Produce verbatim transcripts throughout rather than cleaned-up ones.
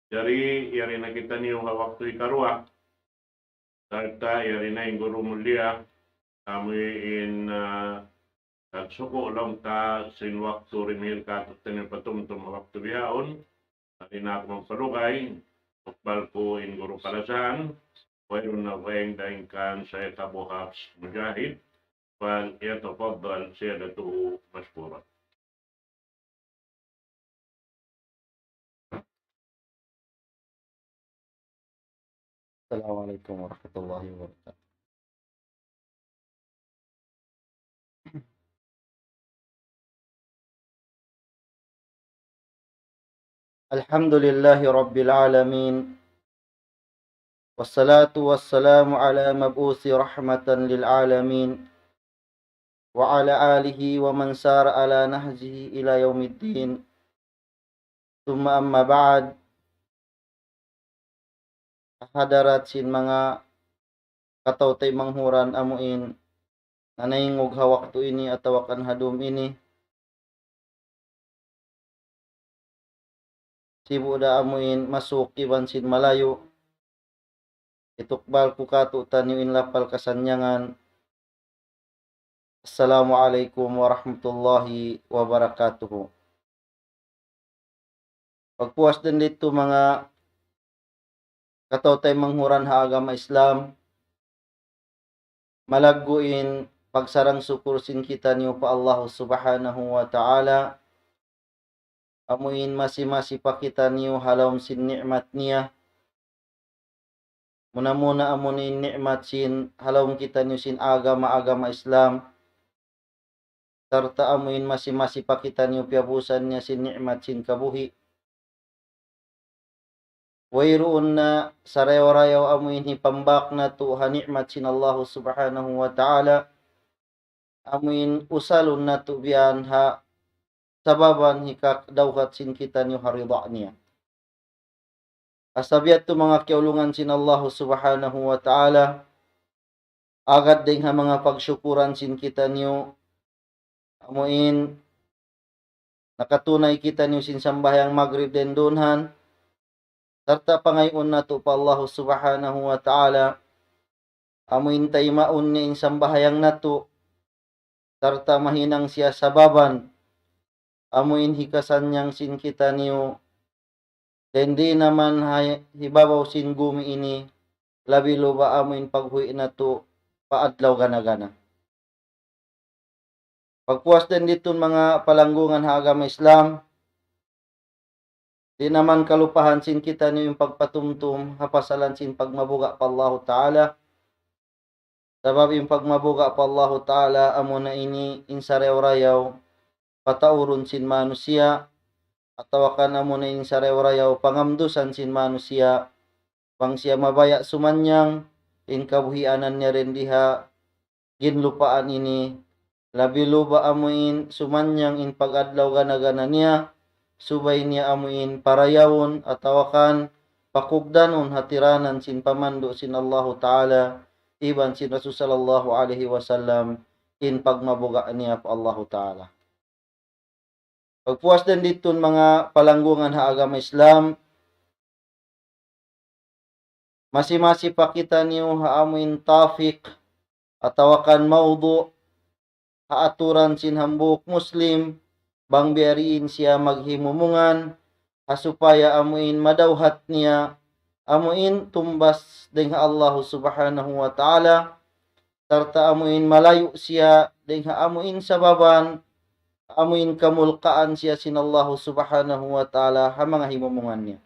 Jari, yari na kitaniyu ha waktu hikaruwa. Sarta' yari na in guru mulia, amu in, ah, nagsuku' laung ta sin waktu dimihil kātu'niyu patumtum waktu bihaun, di' na aku magpalugay, tukbal ku in guru palasahan, wayruun na wayng dayn kan Shaykh Abu Hafs Mujahid, فليتفضل سيادته مشكورا. السلام عليكم ورحمة الله وبركاته. الحمد لله رب العالمين، والصلاة والسلام على مبعوث رحمة للعالمين، وعلى آله ومن سار على نهجه إلى يوم الدين. ثم أما بعد. Hadarat sin manga kataw-taymanghuran amu in nanaingug ha waktu ini atawa kan ha dum ini. Sibu' da amu in masuk iban sin malayu'. Itukbal ku kātu'niyu in lapal kasannyangan. Assalamu alaykum warahmatullahi wabarakatuh. Pagpuas dayn ditu manga kataw-taymanghuran ha agama Islam, malaggu' in pagsarang-sukul sin kitaniyu pa Allah Subhanahu wa Ta'ala, amu in masi-masi pa kitaniyu ha lawm sin ni'mat niya. Muna-muna amu in ni'mat sin ha lawm kitaniyu sin agama, agama Islam. Sarta' amu in masi-masi pa kitaniyu piyabusan niya sin ni'mat sin kabuhi'. Wayruun na sarayaw-rayaw amu in hipambak natu' ha ni'mat sin Allah Subhanahu wa Ta'ala. Amu in usalun natu' biyan ha sababan hikadawhat sin kitaniyu ha rida niya. Asa biya' tu manga kiyaulungan sin Allah Subhanahu wa Ta'ala, agad dayn ha manga pagsukuran sin kitaniyu, amu in nakatunay kitaniyu sin sambahayang magrib dayn duun han, sarta' pangayuun natu' pa Allah Subhanahu wa Ta'ala, amu in taymaun niya in sambahayang natu', sarta' mahinang siya sababan, amu in hikasannyang sin kitaniyu, dayn di' na man ha hibabaw sin gumi ini, labi luba amu in paghuwi' natu' pa adlaw gana-gana. Pagpuas dayn ditu manga palanggungan ha agama Islam, di' na man kalupahan sin kitaniyu in pagpatumtum ha pasalan sin pagmabuga' pa Allahu Ta'ala. Sabab in pagmabuga' pa Allahu Ta'ala amu na ini in sarayaw-rayaw pataurun sin manusiya', atawa kan amu na in sarayaw-rayaw pangamdusan sin manusiya', bang siya mabaya' sumannyang, in kabuhianan niya dayn di ha ginlupaan ini, labi luba amu in sumannyang in pag-adlaw gana-gana niya, subay niya amu in parayawun atawa kan pakugdanun ha tiranan sin pamandu' sin Allahu Ta'ala, iban sin Rasul sallallahu alayhi wasallam, in pagmabuga' niya pa Allahu Ta'ala. Pagpuas dayn ditu manga palanggungan ha agama Islam, masi-masi pa kitaniyu ha amu in topic atawa kan mawdu' ha aturan sin hambuuk Muslim, bang biya' diin siya maghimumungan, ha supaya amu in madawhat niya, amu in tumbas dayn ha Allahu Subhanahu wa Ta'ala, sarta' amu in malayu' siya dayn ha amu in sababan, amu in kamulkaan siya sin Allahu Subhanahu wa Ta'ala ha manga himumungan niya.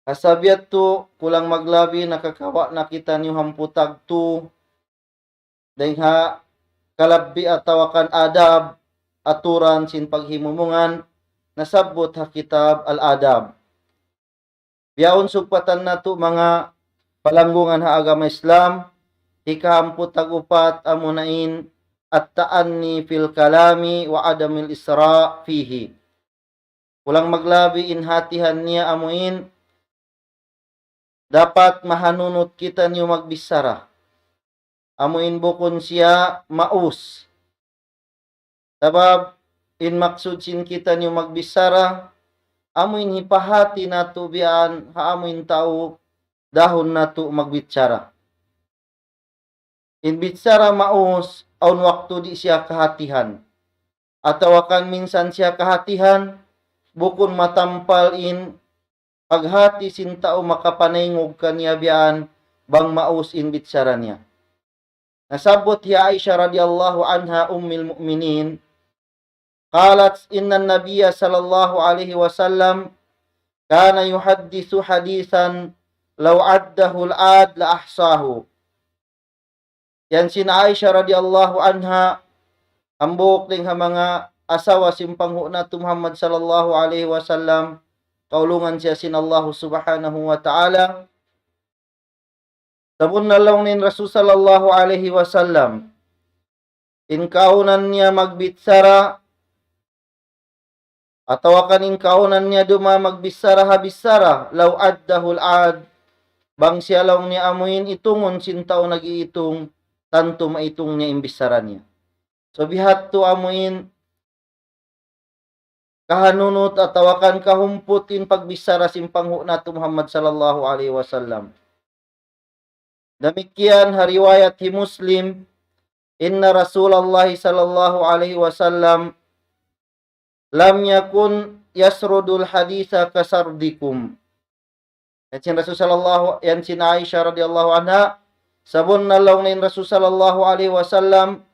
Asa biya' tu, kulang maglabi nakakawa' na kitaniyu hangpu' tagtu, dayn ha kalabbi atawa kan adab, aturan sin paghimumungan, nasabbut ha kitab Al-Adab. Bihaun sugpatan natu' manga palanggungan ha agama Islam, hikahangpu' tag-upat amu na in التأني في الكلام وعدم الإسراف فيه. Kulang maglabi in hatihan niya amu in dapat mahanunut kitaniyu magbichara. Amu in bukun siya maus. Sabab in maksud sin kitaniyu magbichara, amuin hipahati natu' biya' ha amuin tau dahun natu' magbichara. In bichara maus, awn waktu di' siya kahatihan. Atawa kan minsan siya kahatihan, bukun matampal in paghati sin tau makapanaingug kaniya biya' bang maus in bichara niya. Nasabbut hi Aisha radiyallahu anha, Ummil Mu'minin, قالت: إن النبي صلى الله عليه وسلم كان يحدث حديثا لو عده العاد لأحصاه. Yan sin Aisha radiyallahu anha, hambuuk dayn ha manga asawa sin panghu' natu' Muhammad sallallahu alayhi wasallam, kaulungan siya sin Allah subhanahu wa ta'ala. Sabunnal laung niya in Rasul sallallahu alayhi wasallam, in kaunan niya magbichara, atawa kan in kaunan niya duma magbichara ha bichara, لو عده العاد, bang siya laung niya amuin itungun sin tau nag-iitung, tantu maitung niya in bichara niya. So, biya' hādtu amuin kahanunut atawa kan kahumput in pagbichara sin panghu' natu' Muhammad sallallahu alayhi wasallam. Damikkiyan ha riwayat hi Muslim, إن رسول الله صلى الله عليه وسلم لم يكن يسرد الحديث كسردكم. Yan sin Rasul sallallahu, yan sin Aisha radiyallahu anha, sabunnal laung niya in Rasul sallallahu alayhi wasallam,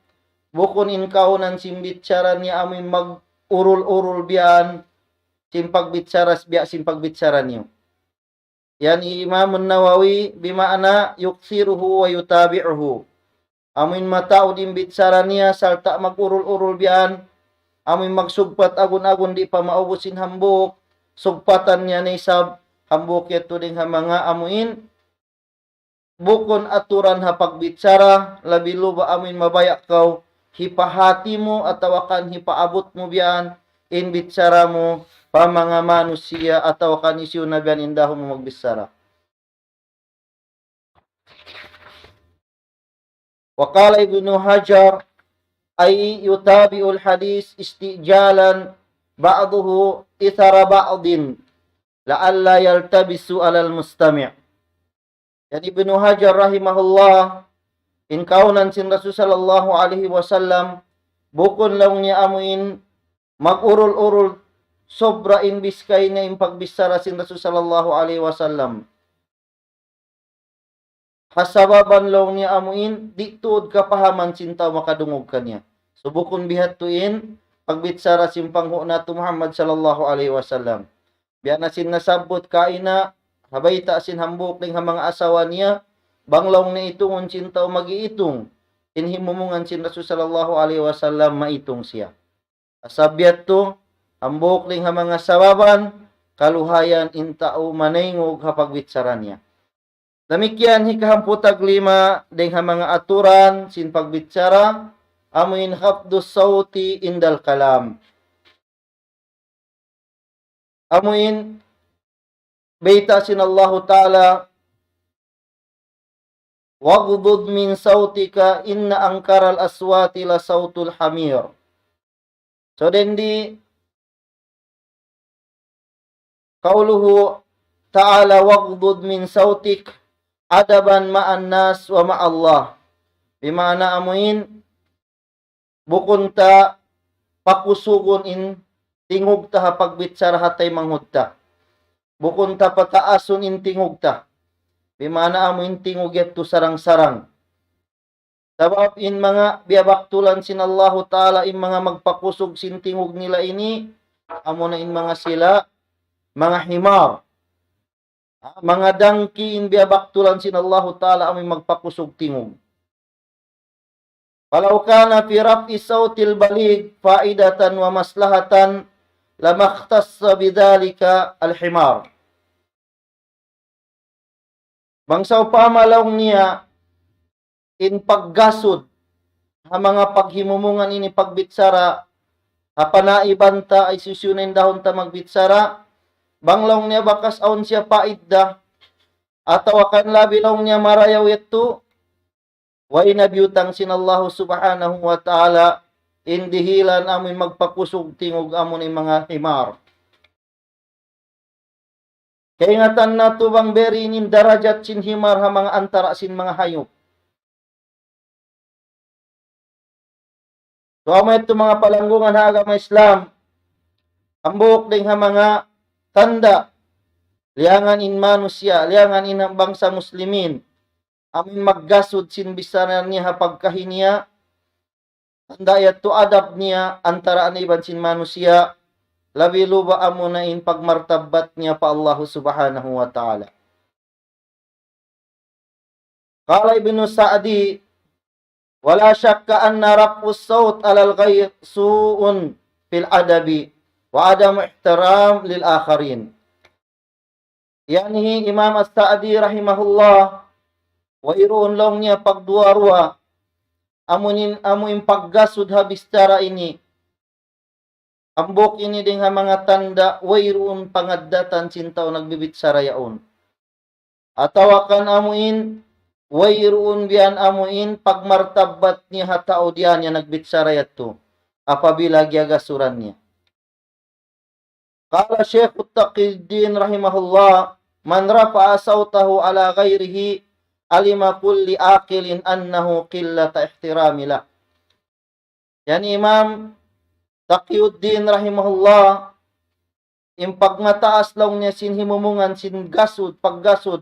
bukun in kaunan sin bichara niya amuin mag-urul-urul biya' sin pagbichara, biya' sin pagbichara niyu. Yan hi Imam Nawawi, بمعنى يكثره ويتابعه. Amuin mataud in bichara niya, sarta' mag-urul-urul biya' yan, amuin magsugpat agun-agun di' pa maubus in hambuuk, sugpatan niya na isab, hambuuk yadtu dayn ha manga amuin bukun aturan ha pagbichara, labi luba amuin mabaya' kaw hipahati mu atawa kan hipaabut mu biya' yan in bichara mu pa manga manusiya' atawa kan hisiyu na biya' yan in dahun mu magbichara. وقال ابن حجر: أي يتابع الحديث استعجالا بعضه إثر بعض لئلا يلتبس على المستمع. Yan Ibnu Hajar rahimahullah, in kaunan sin Rasul sallallahu alayhi wasallam, bukun laung niya amuin mag-urul-urul sobra in biskay niya in pagbichara sin Rasul sallallahu alayhi wasallam. Ha sababan laung niya amuin, di' tuud kapahaman sin tau makadungug kaniya. So bukun biya' hādtu in pagbichara sin panghu' natu' Muhammad sallallahu alayhi wasallam. Biya' na sin nasabbut kaina, ha bayta' sin hambuuk dayn ha manga asawa niya, bang laung niya itungun sin tau mag-iitung, in himumungan sin Rasul sallallahu alayhi wasallam maitung siya. Sabab yadtu, hambuuk dayn ha manga sababan, kaluhayan in tau manaingug ha pagbichara niya. Damikkiyan hikahamput tag lima dayn ha manga aturan sin pagbichara, amuin خفض الصوت عند الكلام. Amuin bayta' sin Allahu Ta'ala, واغضض من صوتك إن أنكر الأصوات لصوت الحمير. So, dayn di قوله تعالى واغضض من صوتك أدبا مع الناس ومع الله. Bima'na amuin, bukun ta pakusugun in tingug ta ha pagbichara ha taymanghud ta. Bukun ta pataasun in tingug ta. Bima'na amuin tingug yadtu sarang-sarang. Sabab in manga biyabaktulan sin Allahu Ta'ala, in manga magpakusug sin tingug nila ini, amuna in manga sila, manga himar. Ha, manga dangki in biyabaktulan sin Allahu Ta'ala amuin magpakusug tingug. فلو كان في رفع الصوت البليغ فائدة ومصلحة لما اختص بذلك الحمار. Bang sawpama laung niya in paggasud ha manga paghimumungan ini pagbichara, ha panaiban ta, hisiyu-siyu na in dahun ta magbichara, bang laung niya bakas awn siya paidda, atawa kan labi laung niya marayaw yadtu, way na biyutang sin Allahu Subhanahu wa Ta'ala in dihilan amuin magpakusug tingug amuna in manga himar. Kaingatan natu' bang biyadiin in darajat sin himar ha manga antara' sin manga hayup. So, amu yadtu manga palanggungan ha agama Islam, hambuuk dayn ha manga tanda', liyangan in manusiya', liyangan in bangsa Muslimin, amu in maggasud sin bichara niya ha pagkahi niya, tanda' yadtu adab niya antara' niya iban sin manusiya', labi luba' amuna in pagmartabbat niya pa Allahu Subhanahu wa Ta'ala. قال ابن سعدي: ولا شك أن رفع الصوت على الغير سوء في الأدب وعدم احترام للآخرين. Yan hi Imam As-Sa'di rahimahullah, wayruun laung niya pagduwa-ruwa, amu in, amu in paggasud ha bichara ini. Hambuuk ini dayn ha manga tanda' wayruun pangaddatan sin tau nagbibichara yaun. Atawa kan amu in, wayruun biya' amu in pagmartabbat niya ha tau diyan niya nagbichara yadtu. Apabila giyagasuran niya. قال شيخ تقي الدين رحمه الله: من رفع صوته على غيره علم كل عاقل أنه قلة احترام له. Yan Imam Taqiyuddin rahimahullah, in pagmataas laung niya sin himumungan sin gasud, paggasud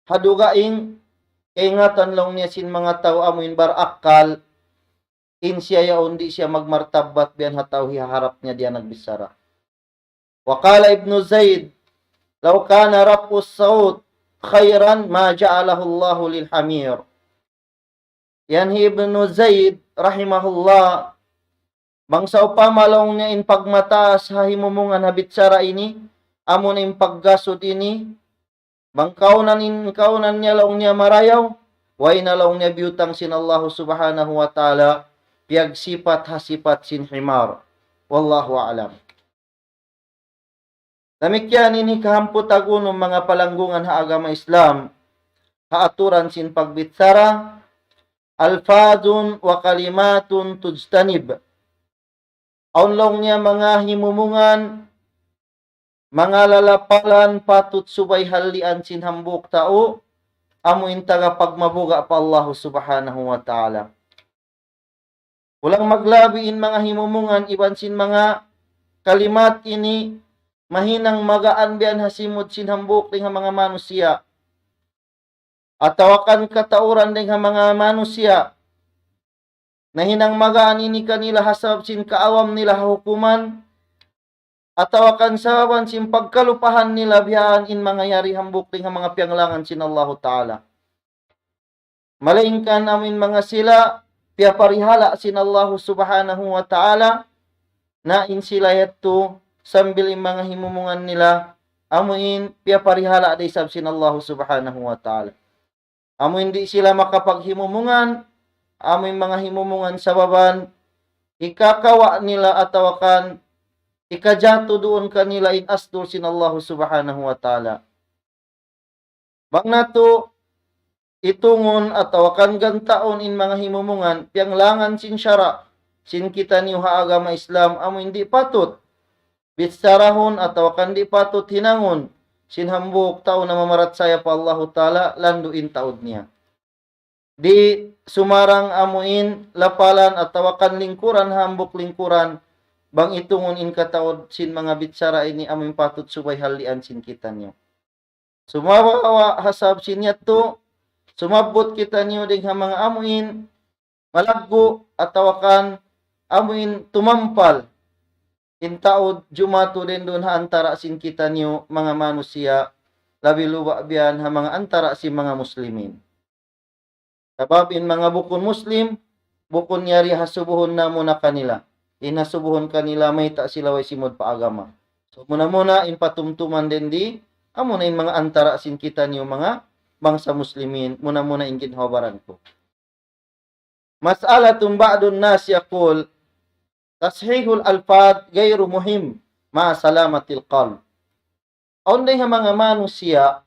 ha dugaing, kaingatan laung niya sin manga tau amu in barakkal, in siya yaun di' siya magmartabbat biya' ha tau hihaharap niya diyan nagbichara. وقال ابن زيد: لو كان رفع الصوت خيرا ما جعله الله للحمير. Yan hi Ibnu Zaid rahimahullah, bang sawpama laung niya in pagmataas ha himumungan ha bichara ini, amu na in paggasud ini, bang kaunan in, kaunan niya laung niya marayaw, way na laung niya biyutang sin Allahu Subhanahu wa Ta'ala, piyagsipat ha sipat sin himar. Wallahu a'lam. Damikkiyan ini kahamput agunum manga palanggungan ha agama Islam, ha aturan sin pagbichara, ألفاظ وكلمات تجتنب. Awn laung niya manga himumungan, manga lalapalan patut subay hallian sin hambuuk tau, amu in taga pagmabuga' pa Allahu Subhanahu wa Ta'ala. Ulang maglabi in manga himumungan iban sin manga kalimat ini mahinang magaan biya' ha simud sin hambuuk dayn ha manga manusiya'. Atawa kan katauran dayn ha manga manusiya'. Nahinang magaan ini kanila ha sabab sin kaawam nila ha hukuman, atawa kan sababan sin pagkalupahan nila biya' ha in manga yari hambuuk dayn ha manga piyanglangan sin Allahu Ta'ala. Malaingkan amu in manga sila piyaparihala' sin Allahu Subhanahu wa Ta'ala, na in sila yadtu sambil in manga himumungan nila, amu in piyaparihala' da isab sin Allahu Subhanahu wa Ta'ala. Amu in di' sila makapaghimumungan, amu in manga himumungan sababan hikakawa' nila atawa kan hikajatu duun kanila in astul sin Allahu Subhanahu wa Ta'ala. Bang natu' itungun atawa kan gantaun in manga himumungan, piyanglangan sin sara', sin kitaniyu ha agama Islam, amu in di' patut bicharahun atawa kan di' patut hinangun sin hambuuk tau namamarachaya pa Allahu Ta'ala, landu' in taud niya. Di' sumarang amu in lapalan atawa kan lingkuran hambuuk lingkuran, bang itungun in kataud sin manga bichara ini amu in patut subay hallian sin kitaniyu. Sumagawa' ha sabab sin yadtu, sumabbut kitaniyu dayn ha manga amu in malaggu' atawa kan amu in tumampal in taud jumatu dayn duun ha antara' sin kitaniyu manga manusiya', labi luba' biya' ha manga antara' sin manga muslimin. Sabab in manga bukun Muslim, bukun yari hasubuhun namu' na kanila. In hasubuhun kanila mayta' sila way simud pa agama. So, muna-muna in patumtuman dayn di, amu na in manga antara' sin kitaniyu manga bangsa Muslimin, muna-muna in ginhawa-baran ku. مسألة بعض الناس يقول تصحيح الألفاظ غير مهم مع سلامة القلب. Awn dayn ha manga manusiya',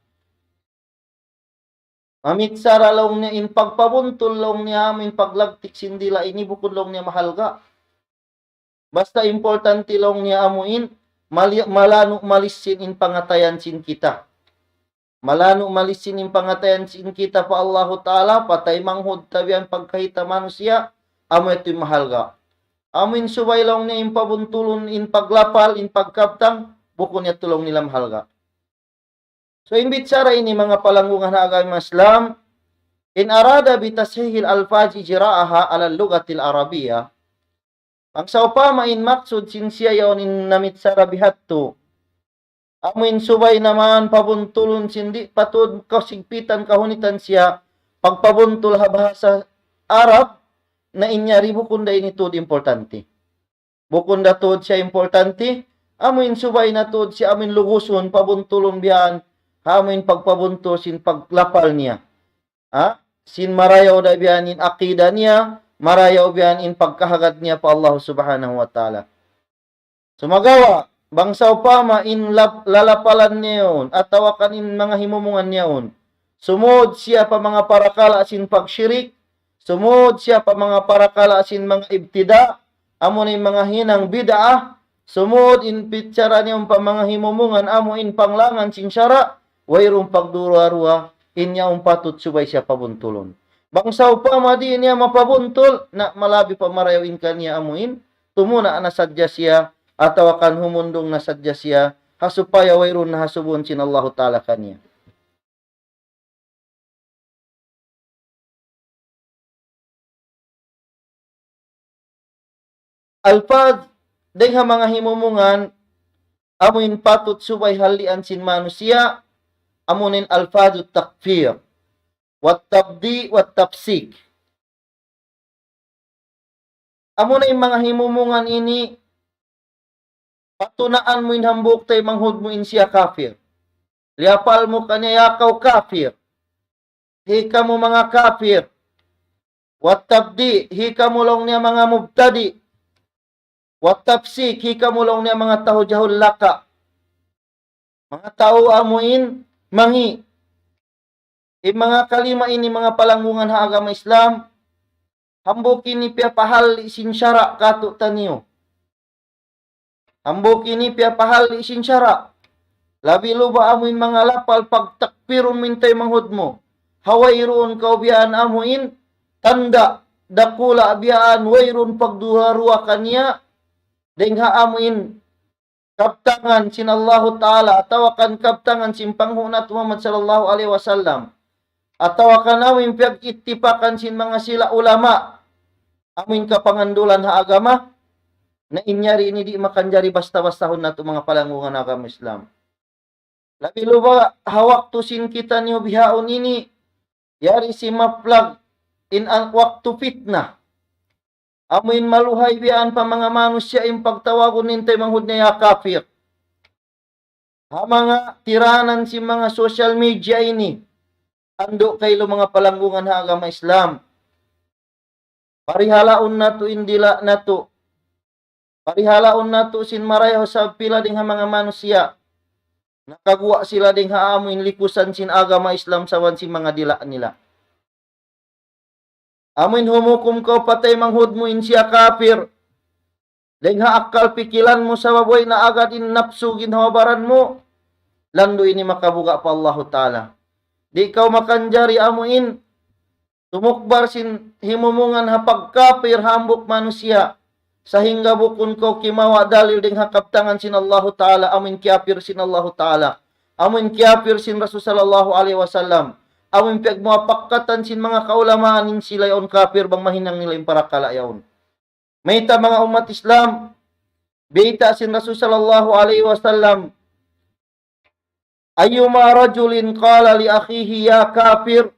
mamichara laung niya in pagpabuntul laung niya amu in paglagtik sin dila' ini bukun laung niya mahalga'. Basta importante laung niya amu in mali-, malanu' malissin in pangatayan sin kita. Malanu' malissin in pangatayan sin kita pa Allahu Ta'ala, pa taymanghud ta biya' pagkahita manusiya', amu yadtu in mahalga'. Amu in subay laung niya in pabuntulun, in paglapal, in pagkabtang, bukun yadtu laung nila mahalga'. So, in bichara ini manga palanggungan ha agama Islam, إن أراد بتصحيح الألفاظ إجراءها على اللغة العربية. Bang sawpama in maksud sin siya yaun in namichara bihadtu, amu in subay naman pabuntulun sin di' pa tuud kasigpitan kahunitan siya pagpabuntul ha bahasa Arab, na in yari bukun da ini tuud importante. Bukun da tuud siya importante, amu in subay na tuud siya amu in lugusun, pabuntulun biya' yan, ha amu in pagpabuntul sin paglapal niya. Ha? Sin marayaw da biya' yan in aqida niya, marayaw biya' yan in pagkahagad niya pa Allah Subhanahu wa Ta'ala. Sumagawa', bang sawpama in lap-, lalapalan niya yaun, atawa kan in manga himumungan niya yaun, sumud siya pa manga parakala' sin pagshirik, sumud siya pa manga parakala' sin manga ibtida', amu na in manga hinang bid'ah, sumud in bichara niya yaun pa manga himumungan amu in panglangan sin sara', wayruun pagduwa-ruwa, in yaun patut subay siya pabuntulun. Bang sawpama di' niya mapabuntul, na malabi pa marayaw in kaniya amu in, tumuna' na sadja siya, atawa kan humundung na sadja siya, ha supaya wayruun na hasubun sin Allahu Ta'ala kaniya. Alfaz, dayng ha manga himumungan, amu in patut subay hallian sin manusiya', amu in alfazut takfir, wat tabdi', wat tafsik. Amu na in manga himumungan ini, patunaan mu in hambuuk taymanghud mu in siya kafir. Liyapal mu kaniya, "Ya kaw kafir. Hi kamu manga kafir." Wat tabdi', "Hi kamu laung niya manga mubtadi'." Wat tafsik, "Hi kamu laung niya manga tau jahul laka'." Manga tau amu in mangi'. In manga kalima ini manga palanggungan ha agama Islam, hambuuk ini piyapahalli' sin sara' katu'taniyu. Hambuuk ini piyapahalli' sin sara'. Labi luba amu in manga lapal pagtakpirun mu in taymanghud mu. Ha wayruun kaw biyaan amu in tanda' dakula' biyaan wayruun pagduwa-ruwa kaniya. Dayng ha amu in kabtangan sin Allahu Ta'ala, atawa kan kabtangan sin panghu' natu' Muhammad sallallahu alayhi wasallam, atawa kan amu in piyag-ittipakan sin manga sila ulama, amu in kapangandulan ha agama, na in yari ini di' makanjari basta-bastahun natu' manga palanggungan agama Islam. Labi luba ha waktu sin kitaniyu bihaun ini, yari simaplag in ang waktu fitna. Amu in maluhay biyaan pa manga manusiya' in pagtawagun in taymanghud niya ya kafir. Ha manga tiranan sin manga social media ini, andu' kailu manga palanggungan ha agama Islam. Parihalaun natu' in dila' natu'. Parihalaun natu' sin marayaw sabab pila dayng ha manga manusiya'. Nakaguwa' sila dayng ha amu in likusan sin agama Islam sabab sin manga dila' nila. Amu in humukum kaw pa taymanghud mu in siya kafir. Dayng ha akkal pikilan mu sabab way na agad in napsu ginhawa-baran mu. Landu' ini makabuga' pa Allahu Ta'ala. Di' kaw makanjari amu in tumukbar sin himumungan ha pagkapir hambuuk manusiya', sahingga bukun kaw kimawa' dalil dayng ha kabtangan sin Allahu Ta'ala, amu in kiyapir sin Allahu Ta'ala, amu in kiyapir sin Rasul sallallahu alayhi wasallam, amu in piyagmuwapakkatan sin manga kaulamaan in sila yaun kapir bang mahinang nila in parakala' yaun. Mayta' manga ummat Islam, bayta' sin Rasul sallallahu alayhi wasallam, أيما رجل قال لأخيه يا كافر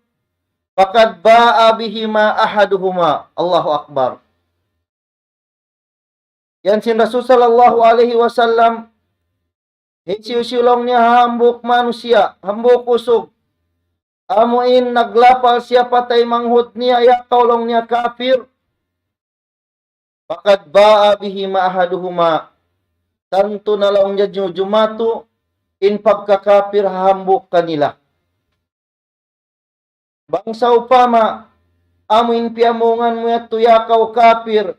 فقد باء بهما أحدهما. Allahu Akbar. Yan sin Rasul sallallahu alayhi wasallam, hisiyu-siyu laung niya hambuuk manusiya', hambuuk usug, amu in naglapal siya pa taymanghud niya, ya kaw laung niya kafir, فقد باء بهما أحدهما. Tantu na laung niya ju-, jumatu in pagkakapir ha hambuuk kanila. Bang sawpama, amu in piyamungan mu yadtu ya kaw kafir,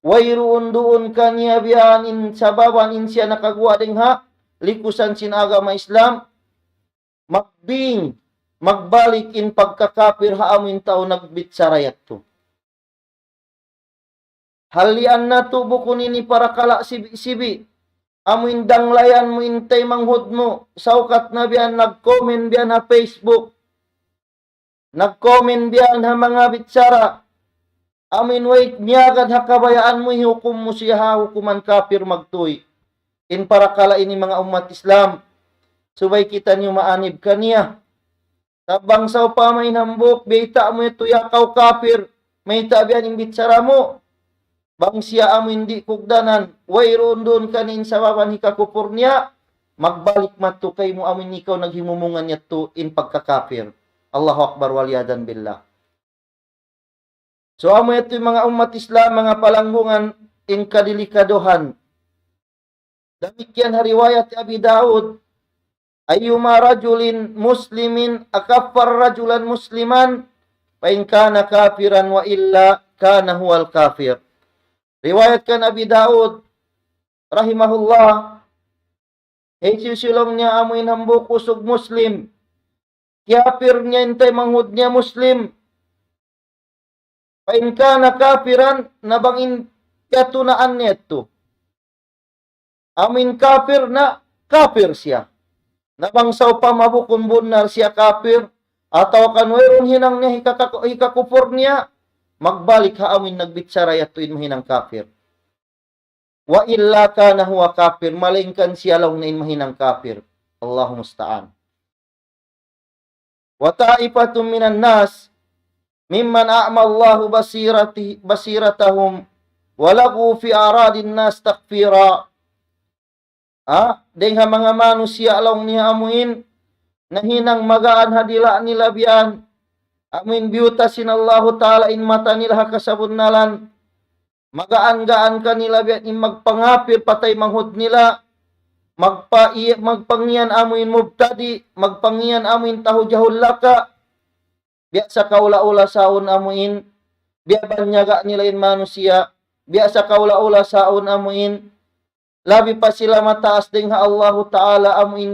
wayruun duun kaniya biya' in sababan in siya nakaguwa' dayn ha likusan sin agama Islam, magbing, magbalik in pagkakapir ha amu in tau nagbichara yadtu. Halian natu' bukun ini parakala' sibi'-sibi'. Amu in danglayan mu in taymanghud mu, saukat na biya' nag-comment biya' ha Facebook. Nag-comment biya' ha manga bichara. Amu in way niyagad ha kabayaan mu, hihukum mu siya ha hukuman kapir magtuy. In parakala' ini manga ummat Islam. Subay kitaniyu maanib kaniya. Sa' bang sawpama in hambuuk, bayta' mu yadtu ya kaw kapir, mayta' biya' ini in bichara mu. Bang siya amu in di' kugdanan, wayruun duun kaniya in sababan hikakupur niya, magbalik madtu kaymu amu in ikaw naghimumungan yadtu in pagkakapir. Allahu Akbar, wal iyadhan billah. So, amu yadtu in manga ummat Islam, manga palanggungan, in kadelikaduhan. Damikkiyan ha riwayat Abi Daud, أيما رجل مسلم أكفر رجلا مسلما فإن كان كافرا وإلا كان هو الكافر. Riwayat kan Abi Daud, rahimahullah, hisiyu-siyu laung niya amu in hambuuk usug Muslim, kiyapir niya in taymanghud niya Muslim, فإن كان كافرا, na bang in kiyatunaan niya yadtu amu in kapir, na kapir siya. Na bang sawpama bukun bunnal siya kapir, atawa kan wayruun hinang niya hikaka-, hikakupur niya, magbalik ha amu in nagbichara yadtu in mahinang kapir. وإلا كان هو الكافر, malaingkan siya laung niya in mahinang kapir. Allahu musta'an. وطائفة من الناس ممن أعمى الله بصيرته-، بصيرتهم ولغوا في أعراض الناس تكفيرا. Ha, dayn ha manga manusiya' laung niya amu in, nahinang magaan ha dila' nila biya' yan, amu in biyuta' sin Allahu Ta'ala in mata nila ha kasabunnalan, magaan-gaan kanila biya' yan in magpangapir pa taymanghud nila, magpa-, magpangiyan amu in mubtadi', magpangiyan amu in tau jahullaka, biya' sa kaula-ula sa yaun amu in, biya' banyaga' nila in manusiya', biya' sa kaula-ula sa yaun amu in, labi pa sila mataas dayn ha Allahu Ta'ala amu in,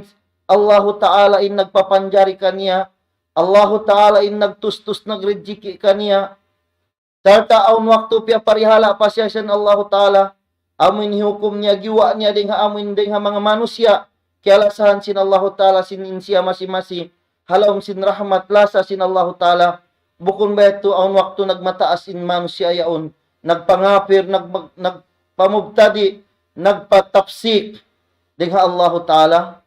Allahu Ta'ala in nagpapanjari kaniya, Allahu Ta'ala in nagtustus nagrijiki kaniya, sarta' awn waktu piyaparihala' pa siya sin Allahu Ta'ala, amu in hihukum niya, giyuwa' niya dayn ha amu in dayn ha manga manusiya', kiyalasahan sin Allahu Ta'ala sin in siya masi-masi, ha lawm sin rahmat lasa sin Allahu Ta'ala, bukun ba yadtu awn waktu nagmataas in manusiya' yaun, nagpangapir, nag-, nagpamubtadi', nagpatapsik dayn ha Allahu Ta'ala.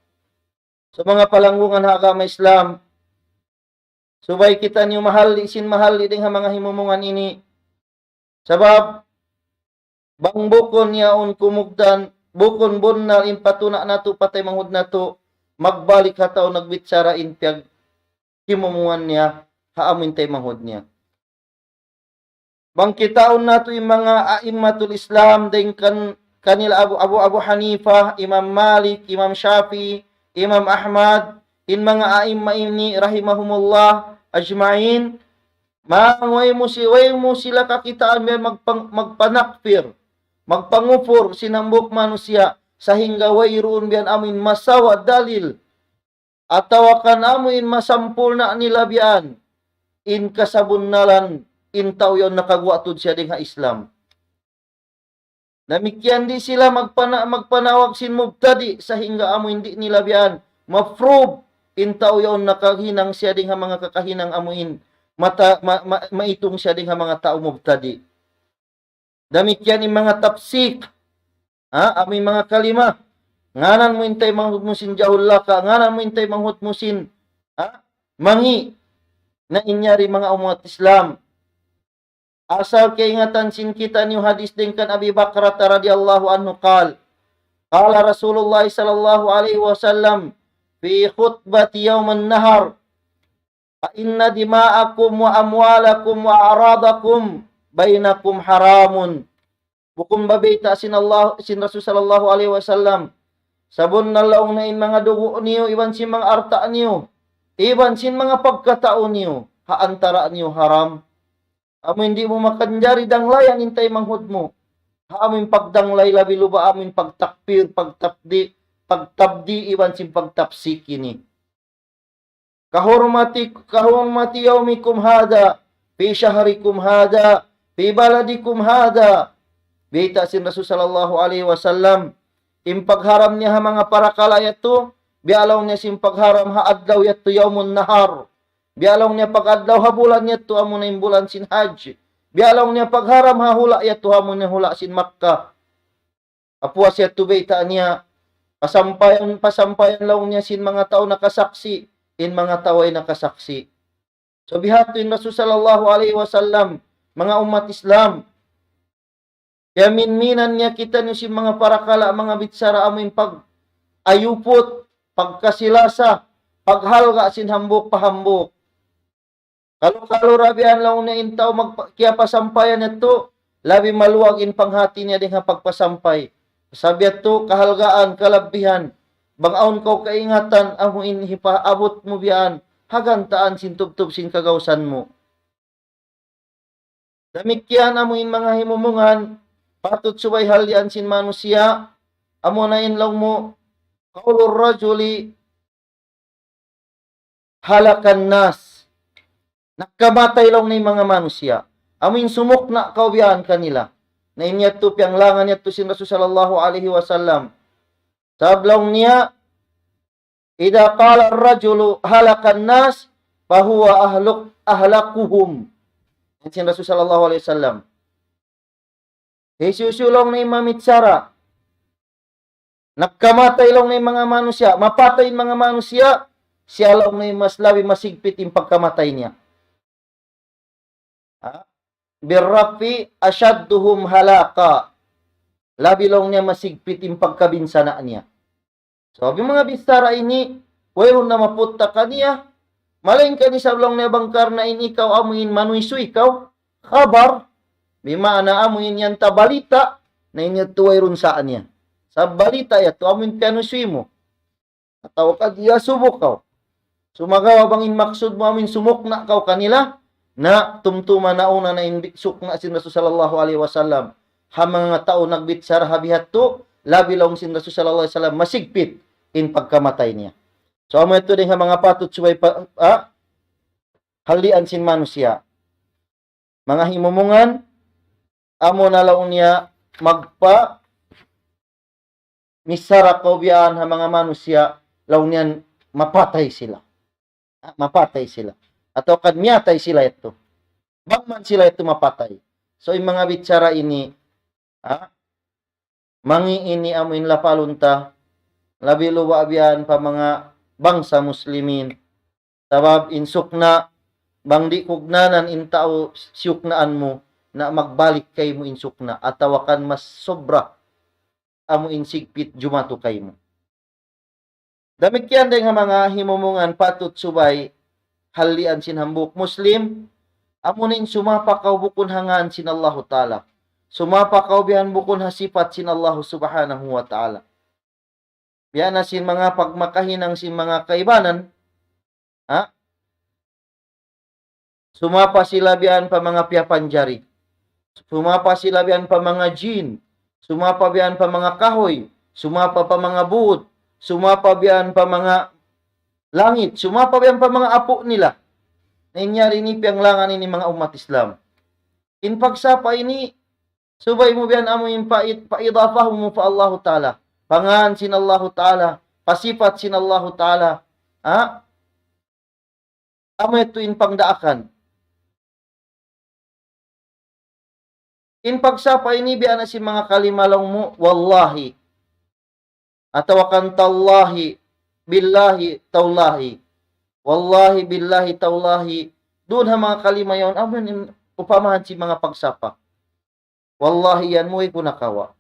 So, manga palanggungan ha agama Islam, subay kitaniyu mahalli' sin mahalli' dayn ha manga himumungan ini. Sabab, bang bukun yaun kumugdan, bukun bunnal in patuna' natu', pa taymanghud natu', magbalik ha tau nagbichara in piyaghimumungan niya, ha amu in taymanghud niya. Bang kitaun natu' in manga a'immatul Islam, dayn kan-, kanila Abu, Abu, Abu Hanifa, Imam Malik, Imam Shafi'i, Imam Ahmad, in manga a'imma ini rahimahumullah ajma'in, ma-, way mu si-, way mu sila kakitaan biya' magpang-, magpanakpir, magpangupur sin hambuuk manusiya', sahingga wayruun biya' yan amu in masawa dalil, atawa kan amu in masampurna' nila biya' yan, in kasabunnalan, in tau yaun nakaguwa' tuud siya dayn ha Islam. Damikkiyan di' sila magpana-, magpanawag sin mubtadi', sahingga amu in di' nila biya' yan ma-prove, in tau yaun nakahinang siya dayn ha manga kakahinang amu in, mata-, ma-, ma-, maitung siya dayn ha manga tau mubtadi'. Damikkiyan in manga tapsik. Ha? Amu in manga kalima. Ngānan mu in taymanghud mu sin jahullaka. Ngānan mu in taymanghud mu sin, ha? Mangi'. Na in yari manga ummat Islam. Asal kaingatan sin kitaniyu hadis dayn kan Abi Bakrata radiyallahu anhu قال, قال رسول الله صلى الله عليه وسلم في خطبة يوم النحر، فإن دماءكم وأموالكم وأعراضكم بينكم حرام. Bukun ba bayta' sin Allah, sin Rasul sallallahu alayhi wasallam, sabunnal laung niya in manga dugu' niyu, iban sin manga alta' niyu, iban sin manga pagkatau niyu, ha antara' niyu haram. Amu in di' mu makanjari danglayan in taymanghud mu. ha amu in pagdanglay labi luba amu in pagtakbir, pagtabdi', pagtabdi' iban sin pagtapsik ini. كحرمة، كحرمة يومكم هذا في شهركم هذا في بلدكم هذا. Bayta' sin Rasul sallallahu alayhi wasallam, in pagharam niya ha manga parakala' yadtu, biya' laung niya sin pagharam ha adlaw yadtu yawmun nahar. Biya' laung niya pag-adlaw ha bulan yadtu amuna in bulan sin Hajj. Biya' laung niya pagharam ha hula' yadtu amuna hula' sin Makkah. Apuas yadtu bayta' niya, pasampayan, pasampayan laung niya sin manga tau nakasaksi', in manga tau way nakasaksi'. So biha' yadtu in Rasul sallallahu alayhi wasallam, manga ummat Islam, kiyaminminan niya kitaniyu sin manga parakala', manga bichara amu in pag-ayuput, pagkasi-lasa, paghalga' sin hambuuk pa hambuuk. Kalu-kalu ra biya' laung niya in tau magpa-, kiyapasampayan yadtu, labi maluag in panghati niya dayn ha pagpasampay. Sabab yadtu kahalgaan, kalabbihan, bang awn kaw kaingatan, amu in hipaabut mu biya' yan, ha gantaan sin tubtub sin kagausan mu. Damikkiyan amu in manga himumungan, patut subay halian sin manusiya', amuna in laung mu, قول الرجل هلك الناس. Nagkamatay laung niya in manga manusiya'. Amu in sumukna' kaw biya' yan kanila. Na in yadtu piyanglangan yadtu sin Rasul sallallahu alayhi wasallam. Sabab laung niya, إذا قال الرجل هلك الناس فهو أهلك، أهلكهم. Yan sin Rasul sallallahu alayhi wasallam. Hisiyu-siyu laung niya in mamichara, nagkamatay laung niya in manga manusiya', mapatay in manga manusiya', siya laung niya in mas labi masigpit in pagkamatay niya. Ha? بالرفع أشدهم هلاكا. Labi laung niya masigpit in pagkabinsana' niya. So, in manga bichara ini, wayruun na maputta kaniya, malaingkan isab laung niya bang karna' in ikaw amu in manuysuy kaw, khabar, bima'na amu in yan ta balita', na in yadtu wayruun sa niya. Sa balita' yadtu amu in piyanuysuy mu. Atawa ka iyasubu kaw. Sumagawa' bang in maksud mu amu in sumukna' kaw kanila, na tumtuma nauna na in bi-, sukna' sin Rasul sallallahu alayhi wasallam ha manga tau nagbichara ha biha' yadtu, labi laung sin Rasul sallallahu alayhi wasallam masigpit in pagkamatay niya. So, amu yadtu dayn ha manga patut subay pa, ah, halian sin manusiya'. Manga himumungan, amuna laung niya magpa-, michara kaw biya' yan ha manga manusiya', laung niya mapatay sila. Ah, mapatay sila. Atawa kan miyatay sila yadtu. Bang man sila yadtu mapatay. So, in manga bichara ini, ah, mangi' ini amu in lapalun ta, labi luba' biya' yan pa manga bangsa Muslimin. Sabab in sukna', bang di' kugnanan in tau siyuknaan mu, na magbalik kaymu in sukna', atawa kan mas sobra amu in sigpit jumatu kaymu. Damikkiyan dayn ha manga himumungan patut subay halian sin hambuuk Muslim, amuna in sumapa kaw bukun ha ngan sin Allahu Ta'ala. Sumapa kaw biya' yan bukun ha sipat sin Allahu Subhanahu wa Ta'ala. Biya' na sin manga pagmakahinang sin manga kaibanan, ha? Sumapa sila biya' yan pa manga piyapanjari. Sumapa sila biya' yan pa manga jin. Sumapa biya' yan pa manga kahuy. Sumapa pa manga būd. Sumapa biya' yan pa manga langit. Sumapa biya' yan pa manga apu' nila. Na in yari ini piyanglangan ini manga ummat Islam. In pagsapa ini, subay mu biya' yan amu in pa-, pa-idafa mu pa Allahu Ta'ala. Pa ngan sin Allahu Ta'ala. Pa sipat sin Allahu Ta'ala. Ha? Amu yadtu in pangdaakan. In pagsapa ini biya' na sin manga kalima laung mu, wallahi. Atawa kan tallahi, billahi, tallahi. Wallahi, billahi, tallahi. Duun ha manga kalima yaun, amu in upamahan sin manga pagsapa. Wallahi yan mu, way ku nakawa'.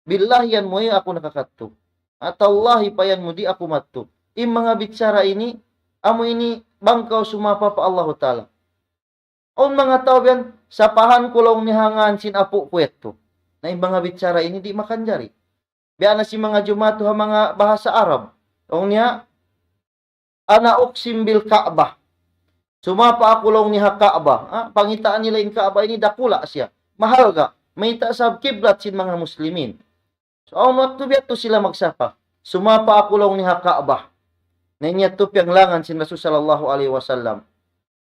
Billahi yan mu, way aku nakakadtu. Atallahi pa yan mu, di' aku madtu. In manga bichara ini, amu ini bang kaw sumapa pa Allahu Ta'ala. Awn manga tau biya' yan, sapahan ku laung niya ha ngan sin apu' ku yadtu. Na in manga bichara ini di' makanjari. Biya' na sin manga jumatu ha manga bahasa Arab. Laung niya, أنا أقسم بالكعبة. Sumapa aku laung niya ha Ka'bah. Ha? Pangitaan nila in Ka'bah ini dakula' siya. Mahalga'. mayta' sabab kiblat sin manga muslimin. So, awn waktu biya' yadtu sila magsapa. Sumapa aku laung niya ha Ka'bah. Na in yadtu piyanglangan sin Rasul sallallahu alayhi wasallam.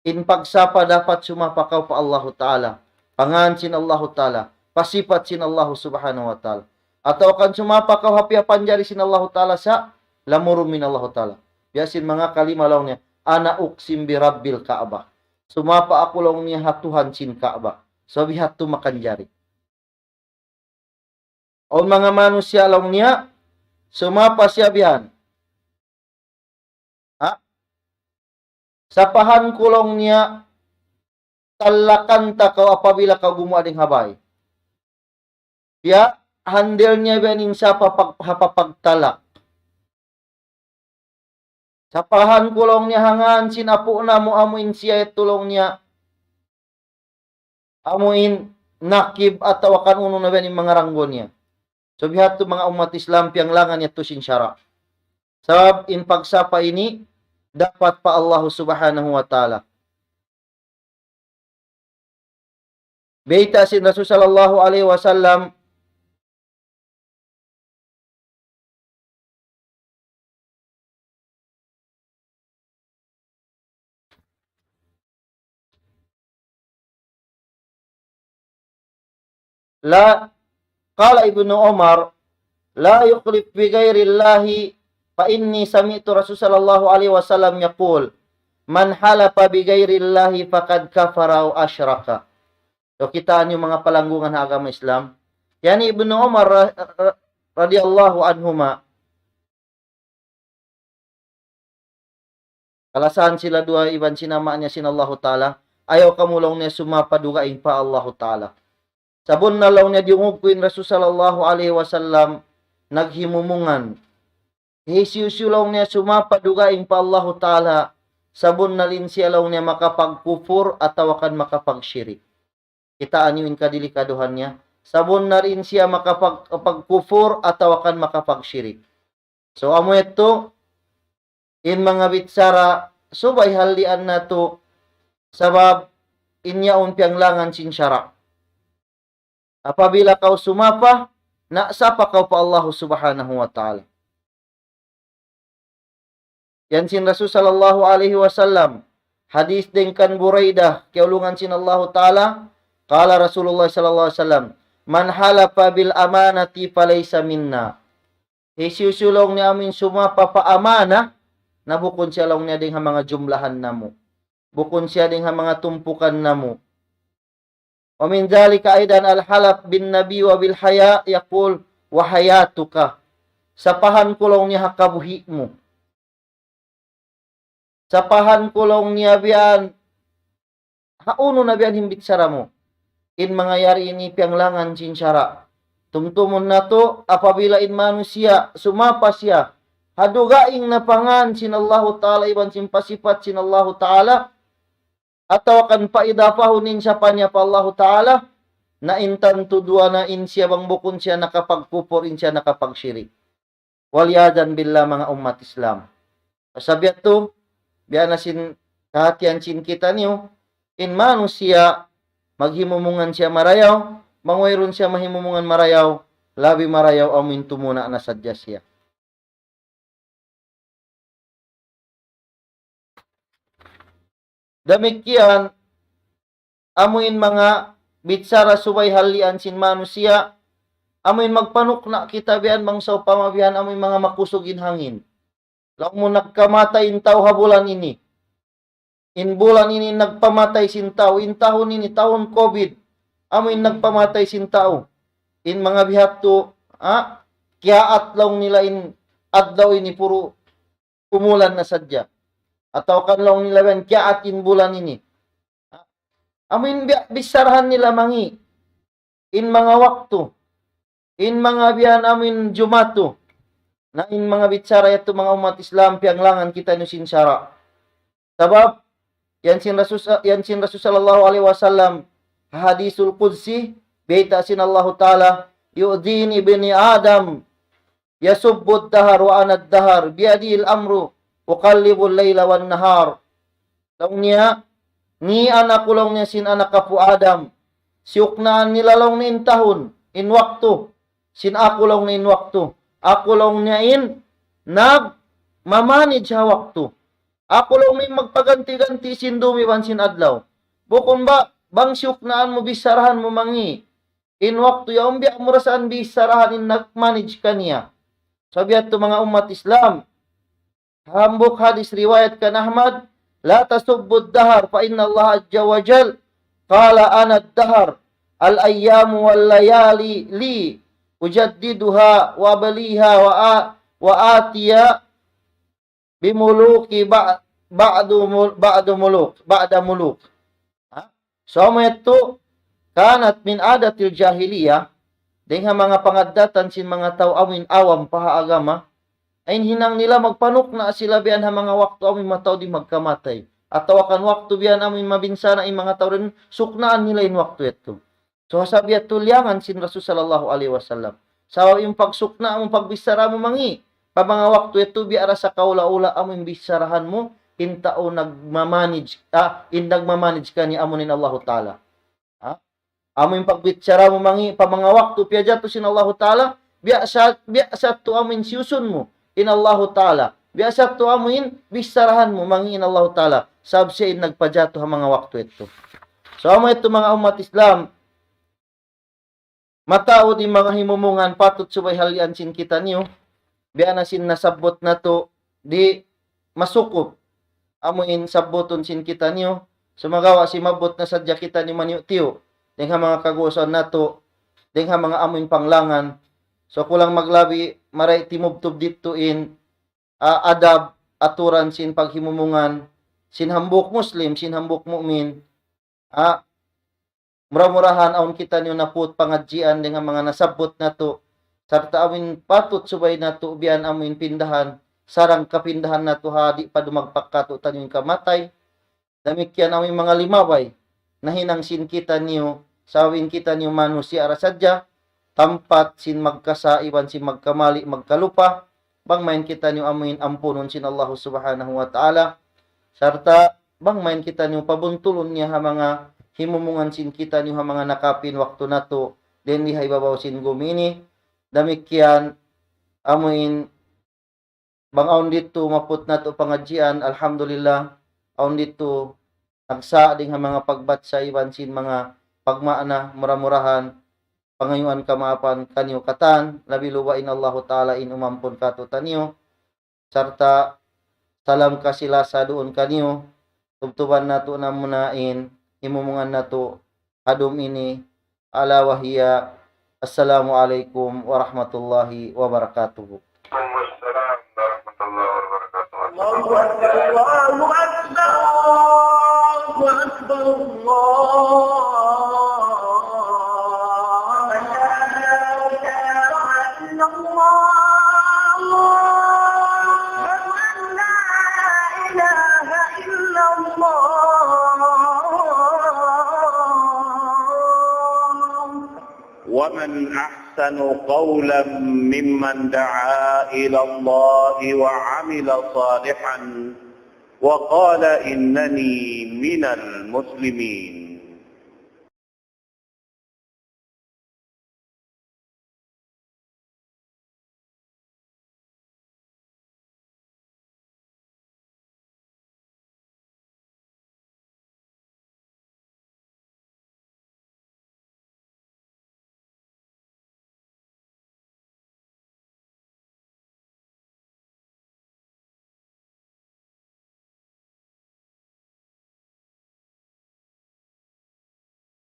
In pagsapa dapat sumapa kaw pa Allahu Ta'ala. Pa ngan sin Allahu Ta'ala. Pa sipat sin Allahu Subhanahu wa Ta'ala. Atawa kan sumapa kaw ha piyapanjari sin Allahu Ta'ala sa' lamurun in Allahu Ta'ala. Biya' sin manga kalima laung niya, "Ana uqsim bi Rabbil Ka'bah." Sumapa aku laung niya ha Tuhan sin Ka'bah. So, biya' hādtu makanjari. Awn manga manusiya' laung niya, sumapa siya biya' yan. Ha? Sapahan ku laung niya, talakan ta kaw apabila kaw gumuwa' dayn ha bay. Biya', handle niya biya' yan in sapa pag-, ha papagtalak. Sapahan ku laung niya ha ngan sin apu' namu' amu in siya yadtu laung niya. Amu in nakib atawa kan unu na biya' yan in manga ranggo niya. So biya' hādtu manga ummat Islam piyanglangan yadtu sin sara'. Sabab in pagsapa ini dapat pa Allahu Subhanahu wa Ta'ala. Bayta' sin Rasul sallallahu alayhi wasallam, لا، قال ابن عمر: لا يحلف بغير الله، فإني سمعت رسول صلى الله عليه وسلم يقول: من حلف بغير الله فقد كفر أو أشرك. So, kitaa niyu manga palanggungan ha agama Islam. Yan hi Ibnu Umar ra-, ra-, radiyallahu anhuma. Kalasahan sila duwa iban sin ama' niya sin Allahu Ta'ala. Ayaw kamu laung niya sumapa dugaing pa Allahu Ta'ala. Sabunnal laung niya diyungug ku in Rasul sallallahu alayhi wasallam naghimumungan. Hisiyu-siyu laung niya sumapa dugaing pa Allahu Ta'ala, sabunnal in siya laung niya makapagkupur atawa kan makapagshirik. Kitaa niyu in kadelikaduhan niya. Sabunnal in siya makapag-, pagkupur atawa kan makapagshirik. So, amu yadtu, in manga bichara, subay hallian natu', sabab in yaun piyanglangan sin sara'. Apabila kaw sumapa, na sapa kaw pa Allahu Subhanahu wa Ta'ala. Yan sin Rasul sallallahu alayhi wasallam. Hadith dayn kan Buraidah, kiyaulungan sin Allahu Ta'ala, قال رسول الله صلى الله عليه وسلم: من حلف بالأمانة فليس منا. Hisiyu-siyu laung niya amu in sumapa pa amana, na bukun siya laung niya dayn ha manga jumlahan namu'. Bukun siya dayn ha manga tumpukan namu'. ومن ذلك أيضا الحلف بالنبي وبالحياة يقول: وحياتك. Sapahan ku laung niya ha kabuhi' mu. Sapahan ku laung niya biya' yan, ha unu na biya' yan in bichara mu. In manga yari ini piyanglangan sin sara'. Tumtumun natu', apabila in manusiya', sumapa siya ha dugaing na pa ngan sin Allahu Ta'ala, iban sin pa sipat sin Allahu Ta'ala, atawa kan pa idapahun in sapa niya pa Allahu Ta'ala, na in tantu duwa na in siya bang bukun siya nakapagkupur, in siya nakapagshirik. Wal iyadhan billah, manga ummat Islam. Sabab yadtu, biya' na sin kahatihan sin kitaniyu, in manusiya', maghimumungan siya marayaw, bang wayruun siya mahimumungan marayaw, labi marayaw amu in tumuna' na sadja siya. Damikkiyan, amu in manga bichara subay hallian sin manusiya', amu in magpanukna' kita biya' yan bang sawpama biya' yan amu in manga makusug in hangin. Laung mu nagkamatay in tau ha bulan ini. In bulan ini nagpamatay sin tau, in tahun ini, tahun COVID, amu in nagpamatay sin tau. In manga biya' hādtu, ha? Kiyaat laung nila in adlaw ini puru umulan na sadja. Atawa kan laung nila biya' yan, kiyaat in bulan ini. Ha? Amu in biya', bicharahan nila mangi'. In manga waktu, in manga biya' yan amu in jumatu. Na in manga bichara yadtu manga ummat Islam, piyanglangan kitaniyu sin sara'. Sabab, yan sin Rasul, yan sin Rasul sallallahu alayhi wasallam, hadithul qudsi, bayta' sin Allahu Ta'ala, يؤذيني ابن آدم يسب الدهر وأنا الدهر، بيدي الأمر أقلب الليل والنهار. Laung niya, ngian aku laung niya sin anak apu' Adam. siyuknaan nila laung niya in tahun, in waktu. Sin aku laung niya in waktu. Aku laung niya in nagmamanage ha waktu. Aku laung niya in magpaganti-ganti sin dum iban sin adlaw. Bukun ba, bang siyuknaan mu, bicharahan mu mangi' in waktu yaun, biya' mu ra saan bicharahan in nagmanage kaniya. Sabab yadtu manga ummat Islam, hambuuk hadis riwayat kan Ahmad, لا تسبوا الدهر فإن الله عز وجل قال أنا الدهر، الأيام والليالي لي، أجددها وأبليها وآ-، وآتي بملوك بع-، بعد مل-، بعد ملوك، بعد ملوك. Ha? So, amu yadtu, كانت من عادات الجاهلية, dayn ha manga pangaddatan sin manga tau amuin awam pa ha agama, in hinang nila magpanukna' sila biya' ha manga waktu amuin mataud in magkamatay. Atawa kan waktu biya' amuin mabinsana' in manga tau dayn, suknaan nila in waktu yadtu. So, ha sabab yadtu liyangan sin Rasul sallallahu alayhi wasallam. Sabab in pagsukna' mu, pagbichara mu mangi', pa manga waktu yadtu biya' da sakaula-ula amuin bicharahan mu, in tau nagmamanage, ah, in nagmamanage kaniya amu in Allahu Ta'ala. Ha? Amu in pagbichara mu mangi', pa manga waktu piyajatu sin Allahu Ta'ala, biya' sa-, biya' sadtu amu in siyusun mu in Allahu Ta'ala. Biya' sadtu amu in bicharahan mu mangi' in Allahu Ta'ala. Sabab siya in nagpajatu ha manga waktu yadtu. So, amu yadtu manga ummat Islam, mataud in manga himumungan patut subay halian sin kitaniyu, biya' na sin nasabbut natu' di' masukup amuin sabbutun sin kitaniyu, sumagawa' simabbut na sadja kitaniyu maniyu'-tiyu', dayn ha manga kagusan natu', dayn ha manga amuin panglangan. So, kulang maglabi, marayaw timubtub didtu in, ah, adab, aturan sin paghimumungan, sin hambuuk Muslim, sin hambuuk mu'min, ah, mura-murahan awn kitaniyu naput pangadjian dayn ha manga nasabbut natu', sarta' amuin patut subay natu' biya' amuin pindahan, sarang kapindahan natu' ha di' pa dumagpak kātu'niyu in kamatay. Damikkiyan amuin manga limabay, nahinang sin kitaniyu, sabab in kitaniyu manusiya' ra sadja, tampat sin magkasa' iban sin magkamali', magkalupa, bang mayan kitaniyu amuin ampunun sin Allahu Subhanahu wa Ta'ala, sarta' bang mayan kitaniyu pabuntulun niya ha manga himumungan sin kitaniyu ha manga nakapin waktu natu', dayn di ha ibabaw sin gumi ini. Damikkiyan, amuin bang awn didtu maput natu' pangadjian, alhamdulillah, awn didtu nagsa' dayn ha manga pagbatsa iban sin manga pagmaana, mura-murahan, pangayuan kamaapan kaniyu katan, labi luba in Allahu Ta'ala in umampun kātu'niyu, sarta' salam kasi-lasa duun kaniyu, tubtuban natu' na muna in himumungan natu' ha dum ini, ألا وهي السلام عليكم ورحمة الله وبركاته. وعليكم السلام ورحمة الله وبركاته. الله أكبر، الله أكبر، الله أكبر، الله أكبر. أشهد أن لا إله إلا الله. أشهد أن لا إله إلا الله. ومن أحسن قولا ممن دعا إلى الله وعمل صالحا وقال إنني من المسلمين.